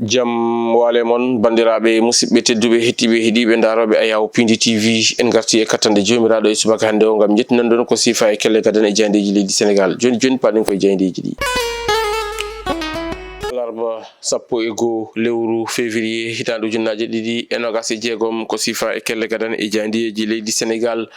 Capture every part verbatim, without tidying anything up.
Jam waale mon, banndiraaɓe, musidɓe tedduɓe, heɗtiiɓe, heɗiiɓe, ndaarooɓe Ayaawo Piindi T V. En ngartii e kattanɗe Joomiraaɗo e subaka hannde o ngam njettinan ɗon ko siifa e kelle gadane e jaayndeeji leydi Senegaal. Jooni jooni, paaɗen ko e jaayndeeji ɗi. Alarba sappo e goo lewru février, hitaande ujunnaaje ɗiɗi e noogaas e jeegom, ko siifa e kelle gadane e jaayndeeji leydi Senegaal.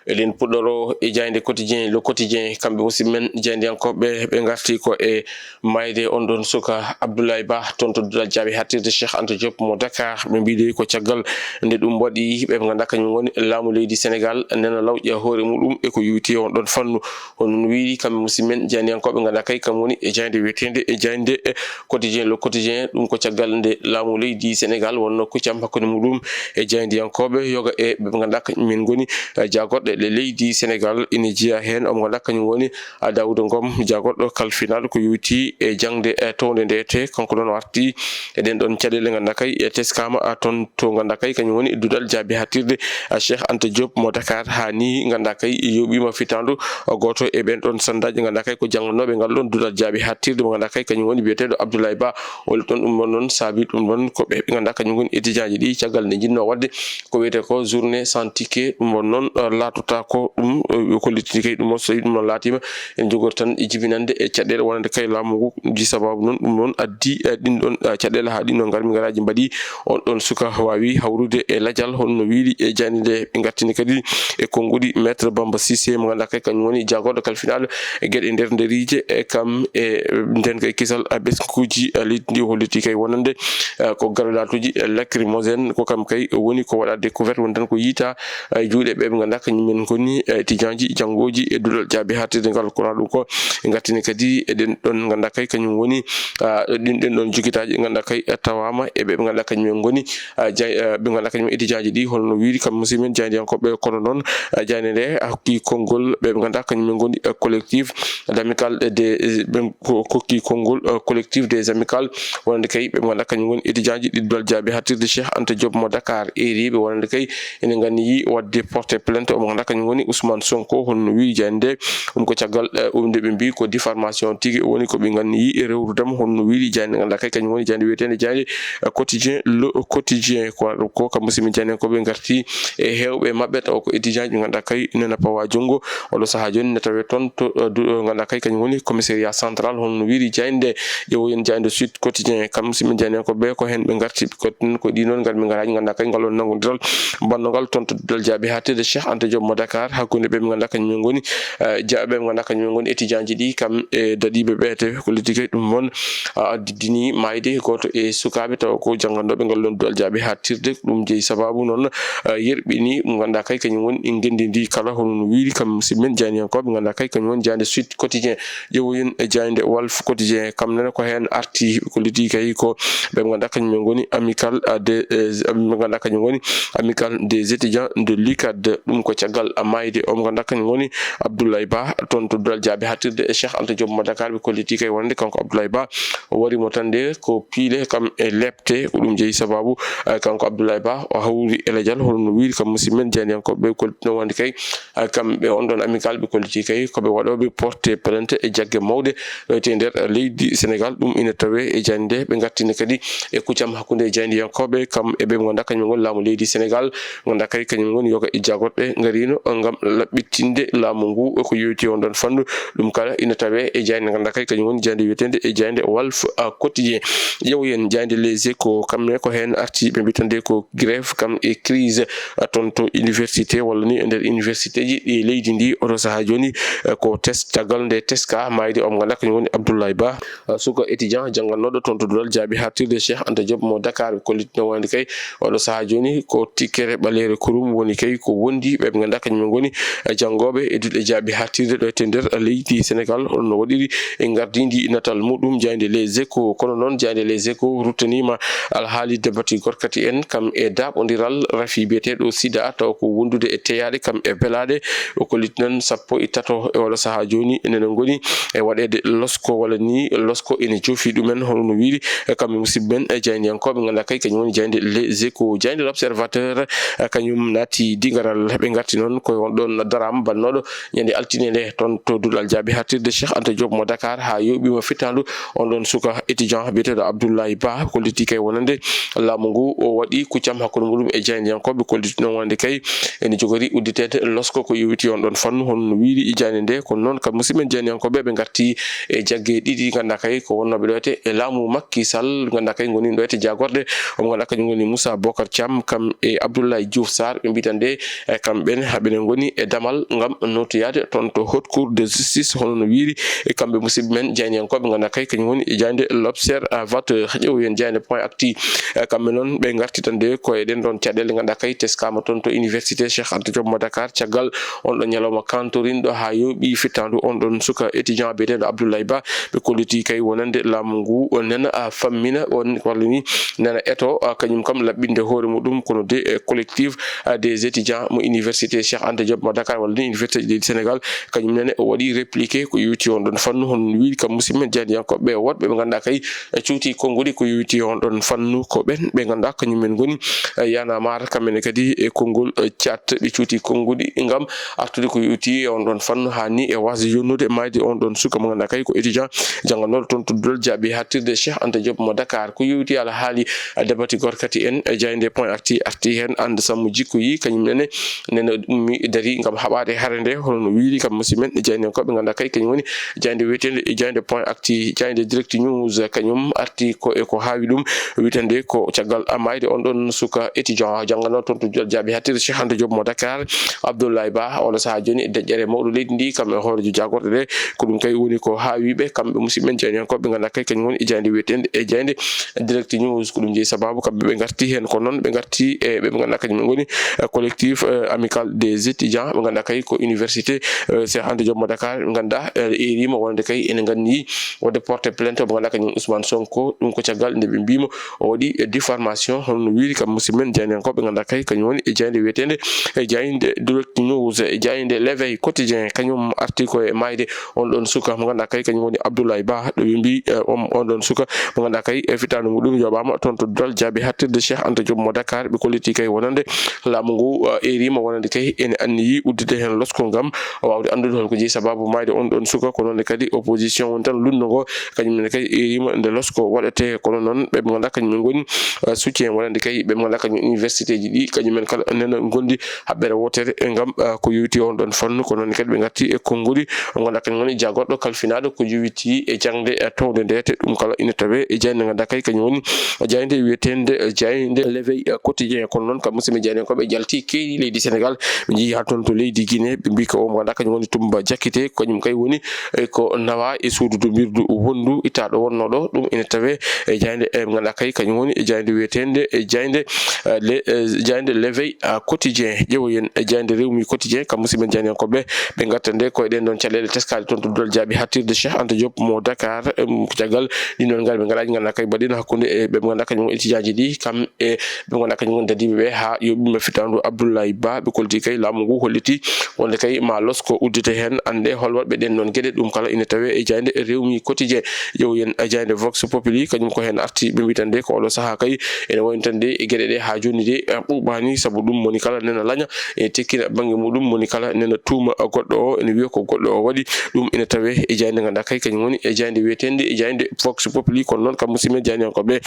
Eɗen puɗɗoroo e jaaynde Quotidien, Le Quotidien, kamɓe musidɓe men jaayndiyankooɓe, ɓe ngartii ko e maayde on ɗon suka Abdoulaye Ba, toon to duɗal jaabi haaɗtirde Cheikh Anta Diop mo Dakar. Ɓe mbiyi ko caggal nde ɗum waɗi, ɓe ɓe ngannduɗaa kañum woni laamu leydi Senegaal nena lawƴa hoore muɗum e ko yowitii on ɗon fannu. Hono no wiyi kamɓe musidɓe men jaayndiyankooɓe, ngannduɗaa kay kam woni e jaaynde wiyeteende e jaaynde, eh, Quotidien, Le Quotidien, ɗum ko caggal nde laamu leydi Senegaal wonno kuccam hakkunde muɗum e jaayndiyankooɓe yoga e ɓe ngannduɗaa kañum en ngoni, eh, jaagorɗe le leydi Senegaal. Ina jeyaa heen omo ngannduɗaa kañum woni, ah, Daouda Ngom, jaagorɗo kalfinaaɗo ko yowitii e jaŋde, eh, townde nde. Te kanko noon o artii e ɗeen ɗoon caɗeele ngannduɗaa kay, eh, teskaama, ah, toon to ngannduɗaa kay kañum woni duɗal jaabi haaɗtirde, ah, Cheikh Anta Diop mo Dakar. Haa ni ngannduɗaa kay yoɓiima fitaandu, ah, gooto e ɓeen ɗoon sandaaji ngannduɗaa kay ko jannganooɓe ngal ɗoon duɗal jaabi haaɗtirde mo ngannduɗaa kay kañum woni biyeteeɗo Abdoulaye Ba. Holi ɗoon ɗum ɗoon noon saabi ɗum ɗoon ko ɓe ɓe ngannduɗaa kañum ngoni étudiant ji ɗi caggal nde njinnoo waɗde ko wiyetee ko journée sans ticket. Ɗum ɗoon noon, eh, laatotaako ɗum, eh, ko littini kay ɗum ɗoon, so ɗum ɗoon laatiima, en njogori tan e jibinande e caɗeele wonande kay laamu ngu. Ɗum ji sabaabu noon, ɗum ɗoon addi, eh, ɗin ɗoon, eh, caɗeele haa ɗin ɗoon ngarmi ngaraaji mbaɗi on ɗoon suka waawi hawrude e lajal, hono no wiyi e jaaynde nde. Ɓe ngartini kadi e konnguɗi Maître Bamba Cissé mo ngannduɗaa kay kañum woni jaagorɗo kalfinaaɗo e geɗe nder nderiije, e kam e nden kay kisal, a, ɓesnguuji, a, leydi ndi, o holliti kay wonande, a, ko grenadeuji, a, lacrymogène, ko kam kay woni ko waɗa découverte, woni tan ko yiita, a, e juuɗe ɓe ɓe ngannduɗaa kañum en ngoni, a, étudiant ji, janngooji e duɗal jaabi haaɗtirde ngal. Kono ɗum ko e ngartini kadi e ɗen ɗon ngannduɗaa kay kañum woni, a, ɗin ɗen ɗon jogitaaji ngannduɗaa kay, a, tawaama e ɓe ɓe ngannduɗaa kañum en ngoni, a, jay-, a, ɓe ngannduɗaa kañum étudiant ji ɗi, holno wiiri kam musidɓe men jaayndiyankooɓe. Kono noon, a, jaaynde nde, a, hokki konngol ɓe ɓe ngannduɗaa kañum en ngoni, a, collectif d'amicale des, ɓen ko, kokki konngol, a, collectif des amicales, wonande kay ɓe ɓe ngannduɗaa kañum ngoni étudiant ji ɗi duɗal jaabi haaɗtirde Cheikh Anta Diop mo Dakar. Eriiɓe wonande kay ene nganniyi waɗde porte plainte omo ngannduɗaa kañum woni Ousmane Sonko. Holno wiiri jaaynde nde, ɗum ko caggal, eh, ɗum nde ɓe mbiyi ko diffamation tigi woni ko ɓe nganniyi e rewrudema. Holno wiiri jaaynde nde ngannduɗaa kay kañum woni jaaynde wiyeteende jaaynde, eh, Quotidien, Le Quotidien. Ko, ko kam musidɓe jaayndiyankooɓe ngarti e heewɓe maɓɓe tawa ko étudiant ji ngannduɗaa kay nena pawa junngo. Oɗo sahaa jooni ne tawee toon to, eh, du-, eh, ngannduɗaa kay kañum woni commissariat central. Holno wiiri jaaynde nde, ƴeewoyen jaaynde Sud Quotidien. Kam musidɓe jaayndiyankooɓe ko heen ɓe ngarti, ko, ko ɗi noon ngarmi ngaraaji ngannduɗaa kay ngal won nanngondiral banndogal toon to duɗal jaabi haaɗtirde Cheikh Anta Diop mo Dakar, hakkunde ɓe ɓe ngannduɗaa kañum en ngoni, eh, ja-, ɓe ɓe ngannduɗaa kañum en ngoni étudiant ji ɗi, kam e daɗiiɓe ɓe. Te ko liggey ɗum noon, a, addidini maayde gooto e sukaaɓe tawa ko jannganooɓe ngal ɗoon duɗal jaabi haaɗtirde. Ɗum jeyi sabaabu noon, a, yerɓini mo ngannduɗaa kay kañum woni e ngenndi ndi kala, hono no wiiri kam musidɓe men jaayndiyankooɓe ngannduɗaa kay kañum woni jaaynde Sud Quotidien. Ƴeewoyen e jaaynde Walf Quotidien, kam nene ko heen arti, ko liggey kay ko ɓe ngannduɗaa kañum en ngoni amicale, a, de, eh, ɓe ngannduɗaa kañum ngoni amicale des étudiants de l'UCAD. Ɗum ko caggal, a, maayde o mo ngannduɗaa kañum ngoni Abdoulaye Ba toon to duɗal jaabi haaɗtirde e Cheikh Anta Diop mo Dakar. Ɓe kolliti kay wonande kanko Abdoulaye Ba o wari mo tan nde ko piile kam e lepte. Ko ɗum jeyi sabaabu, a, kanko Abdoulaye Ba o hawri e lajal, hono no wiiri kam musidɓe men jaayndiyankooɓe. Ɓe kollitino wonande kay, a, kamɓe on ɗon amicale ɓe kolliti kay ko ɓe waɗooɓe porte plainte e jagge mawɗe ɗo e nder leydi Senegaal. Ɗum ina tawee e jaaynde nde. Ɓe ngartini kadi e kuccam hakkunde e jaayndiyankooɓe, kam e ɓe mo ngannduɗaa kañum ngoni laamu leydi Senegaal, ngannduɗaa kadi kañum ngoni yoga e jaagorɗe ngariino ngam laɓɓitinde laamu ngu. E ko yowiti on ɗon fannu, ɗum kala ina tawee e jaaynde ngannduɗaa kadi kañum woni jaaynde wiyeteende e jaaynde Walf, a, Quotidien. Ƴeewoyen jaaynde Les Échos, kamɓe ko heen arti, ɓe mbiyi tan nde ko grève kam e crise, a, toon to université walla ni e nder université ji ɗi leydi ndi. Oɗo sahaa jooni, e, ko tes-, caggal nde teska maayde o mo ngannduɗaa kañum woni Abdoulaye Ba, a, suka étudiant jannganooɗo toon to duɗal jaabi haaɗtirde Cheikh Anta Diop mo Dakar. Kollitino wonande kay oɗo sahaa jooni ko tikkere ɓaleere kurum woni kay ko wondi ɓe ɓe ngannduɗaa kañum en ngoni, e, janngooɓe e duɗe jaabi haaɗtirde ɗo e nder leydi Senegaal, hono no waɗiri e ngardiindi natal muɗum jaaynde Les Échos. Kono noon jaaynde Les Échos ruttaniima alhaali debatigol kadi en kam e daaɓondiral rafi biyeteeɗo sida tawa ko wondude e teyaaɗe kam e belaaɗe. O kolliti noon sappo e tato e oɗo sahaa jooni enen ngoni e waɗeede losko walla ni losko ene joofi ɗumen, hono no wiiri, e, kamɓe musidɓe men, e, jaayndiyankooɓe ngannduɗaa kay kañum woni jaaynde Les Échos. Jaaynde L'Observateur, e, kañum naati digaral, ɓe ngarti Noon ko on ɗoon daraama bannooɗo ñande altine nde toon to Duɗal Jaabi Haaɗtirde Cheikh Anta Diop mo Dakar, haa yooɓiima fittaandu on ɗoon suka étudiant biyeteeɗo Abdoulaye Ba, ko hollitii kay wonande laamu ngu o waɗi kuccam hakkunde muɗum e jaayndiyankooɓe, ko hollitii noon wonande kay ene jogori udditeede losko ko yowitii on ɗoon fannu, hono no wiyri e jaaynde nde. Kono noon kam musidɓe men jaayndiyankooɓe ɓe ngartii e jagge ɗiɗi ngannduɗaa kay ko wonnooɓe ɗo ete e laamu Macky Sall, ngannduɗaa kay ngoni ɗo ete jaagorɗe, omo ngannduɗaa kañum ngoni Moussa Bocar Thiam, kam e Abdoulaye Diouf Sarr, ɓe mbiyi tan de, e kamɓe ne, haa ɓe ngoni e damal ngam nootoyaade toon to Haute Cour de Justice, hono no wiyri e kamɓe musidɓe men jaayndiyankooɓe, ngannduɗaa kay kañum woni e jaaynde L'Observateur, ƴeew yen jaaynde Point Actu, e kamɓe noon ɓe ngarti tan de ko e ɗeen ɗoon caɗeele, ngannduɗaa kay teskaama toon to Université Cheikh Anta Diop mo Dakar, caggal on ɗo ñalawma kantorinɗo haa yooɓi fittaandu on ɗoon suka étudiant biyeteeɗo Abdoulaye Ba, ɓe kolliti kay wonande laamu ngu o nena, a, fammina on walla ni nena eto, a, kañum kam laɓɓinde hoore muɗum, kono de, e, collectif, a, des étudiants mo Université Cheikh Anta Diop mo Dakar walla ni Université du Sénégal, kañum nene o waɗi répliqué ko yowiti on ɗoon fannu, hono no wiyri kam musidɓe men jaayndiyankooɓe woɗɓe ɓe ngannduɗaa kay, e, cuuti konnguɗi ko yowiti on ɗoon fannu, ko ɓeen ɓe ngannduɗaa kañum men ngoni, e, Y'en a marre, kamɓe ne kadi e konngol, e, Chat, ɓe cuuti konnguɗi ngam artude ko yowiti e on ɗoon fannu, haa ni e waasde yonnude maayde on ɗoon suka mo ngannduɗaa kay ko étudiant jannganooɗo toon to Duɗal Jaabi Haaɗtirde Cheikh Anta Diop mo Dakar. Ko yowiti alhaali, a, dabati gorkati en, e jaaynde Point Actu arti heen, Anta Sammo Jikkoyi, kañum nene, nene ummi dari ngam haɓaade hare nde, hono no wiyri kam musidɓe men jaayndiyankooɓe ngannduɗaa kay kañum woni jaaynde wiyeteende e jaaynde Point Actu, jaaynde Direct News, kañum arti ko e ko haawi ɗum, wiyetande ko caggal maayde on ɗoon suka étudiant jannganooɗo toon to Duɗal Jaabi Haaɗtirde Cheikh Anta Diop mo Dakar, Abdoulaye Ba, oɗo sahaa jooni e deƴƴere mawɗo leydi ndi, kam e hooreejo jaagorɗe ɗe, ko ɗum kay woni ko haawi ɓe, kamɓe musidɓe men jaayndiyankooɓe ɓe ngannduɗaa kay kañum woni e jaaynde wiyeteende e jaaynde Direct News, ko ɗum jeyi sabaabu kamɓe ɓe ngarti heen. Ko noon ɓe ngarti e ɓe ɓe ngannduɗaa kañum en ngoni, e, collectif, e, amical des étudiants, ɓe ngannduɗaa kay ko université, e, Cheikh Anta Diop mo Dakar, ɓe ngannduɗaa, e, eeriima wonande kay ene nganndi wonde porte plainte mo ngannduɗaa kañum Ousmane Sonko, ɗum ko caggal nde ɓe mbiima o waɗi, e, diffamation, hono no wiyri kam musidɓe men jaayndiyankooɓe ɓe ngannduɗaa kay kañum woni e jaaynde wiyeteende e jaaynde Direct News, e jaaynde L'Éveil Quotidien, kañum arti ko e maayde on ɗoon suka mo ngannduɗaa kay kañum woni Abdoulaye Ba, ɗo ɓe mbiyi, e, on, on ɗoon suka mo ngannduɗaa kay, e, fittaandu muɗum yoɓaama toon to Duɗal Jaabi Haaɗtirde Cheikh Anta Diop mo Dakar, ɓe kolliti kay wonande laamu ngu, e, eeriima wonande kay ene anniyi uddude heen losko ngam waawde anndude hol ko jeyi sabaabu maayde on ɗoon suka, ko noon ne kadi opposition woni tan lunndo ngo, kañum ne kay eeriima nde losko waɗetee, kono noon ɓe ɓe ngannduɗaa kañum en ngoni, e, soutien wonande kay ɓe ɓe ngannduɗaa kañum université ji ɗi, kañum en kala nena ngondi haɓɓere wootere e ngam, a, ko yowiti on ɗoon fannu, ko noon kadi ɓe ngarti e konnguɗi o ngannduɗaa kañum woni jaagorɗo kalfinaaɗo ko yowiti e jaŋde, e, townde nde, te ɗum kala ina tawee e jaaynde ngannduɗaa kay kañum woni jaaynde wiyeteende, e, jaaynde L'Éveil, e, Quotidien. Kono noon kam musidɓe jaayndiyankooɓe jalti keeri leydi Sénégal, ɓe njii haa toon to leydi Guinée, ɓe mbii ko o mo ngannduɗaa kañum woni Toumba Diakité, kañum kay woni, e, ko nawa e suudu dumbirdu wonndu ittaaɗo wonnooɗo, ɗum ina tawee e jaaynde, e, ngannduɗaa kay kañum woni e jaaynde wiyeteende, e, jaaynde, e, le, e, jaaynde L'Éveil, a, Quotidien. Ƴeewoyen e jaaynde Rewmi Quotidien, kam musidɓe men jaayndiyankooɓe, ɓe ngarta nde ko e ɗeen ɗoon caɗeele teskaaɗe toon to Duɗal Jaabi Haaɗtirde Cheikh Anta Diop mo Dakar, em, caggal ɗin ɗoon ngarɗi ɓe ngaraaji ngannduɗaa kay mbaɗiino hakkunde e ɓe ngannduɗaa kañum woni étudiant ji ɗi, kam e ɓe ngannduɗaa kañum woni dadiiɓe ɓe haa yoɓiima fittaandu Abdoulaye Ba, ɓe kolliti kay laamu ngu holliti wonde kay ma losko uddite heen, annde hol waɗɓe ɗeen ɗoon geɗe, ɗum kala ina tawee e jaaynde Rewmi Quotidien. Ƴeewoyen e jaaynde Vox Populi, kañum ko heen arti, ɓe mbiyi tan de ko oɗo sahaa kay ene wayi tan de e geɗe ɗe haa jooni de, e, ɓuuɓaani, sabu ɗum moni kala nena laña, e tekkina bannge muɗum, moni kala nena tuuma goɗɗo o, ene wiya ko goɗɗo o waɗi, ɗum ene tawee e jaaynde ngannduɗaa kay kañum woni e jaaynde wiyeteende e jaaynde Vox Populi. Kono noon kam musidɓe jaayndiyankooɓe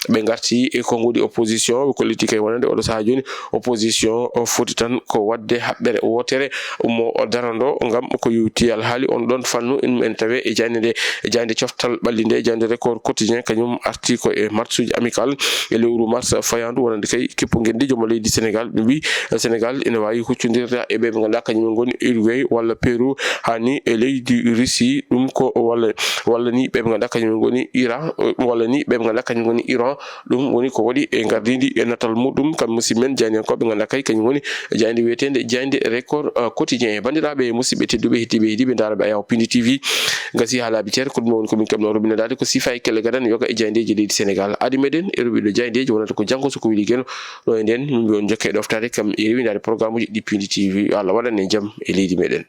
ɓe ngarti e konnguɗi opposition, ɓe kolliti kay wonande oɗo sahaa jooni opposition o foti tan ko waɗde haɓɓere wootere mo darando ngam ko yowiti alhaali on ɗoon fannu, ɗum ene tawee e jaaynde nde, e jaaynde coftal ɓalli nde, jaaynde Record Quotidien, kañum arti ko e matchuji amical e lewru mars fayandu wonande kay kippu ngenndi joom leydi Sénégal, ɓe mbii, e, Sénégal ene waawi huccondirde e ɓe ɓe ngannduɗaa kañum en ngoni Uruguay walla Pérou, haa ni e leydi Russie, ɗum ko walla, walla ni ɓe ɓe ngannduɗaa kañum en ngoni Iran, e, walla ni ɓe ɓe ngannduɗaa kañum ngoni Iran, ɗum woni ko waɗi e ngardiindi e natal muɗum, kam musidɓe men jaayndiyankooɓe ngannduɗaa kay kañum woni jaaynde wiyeteende jaaynde Record, e, Quotidien. Banndiraaɓe musidɓe tedduɓe, heɗtiiɓe, heɗiiɓe ndaarɓe Ayaw Pindi T V, gasi haa laaɓi cer, ko ɗum woni ko min keɓnoo rubinandaade ko sifaaji kellegadan yoga e jaayndeeji leydi Sénégal. Adi meɗen e ruɓiɗo jaayndeeji wonata ko janngo so ko weli geno. Ɗo e nden, min mbiya on jokke e ɗoftaade kam e rewindaade programuji ɗi Pindi T V. Yo Allah waɗan en jam e leydi meɗen.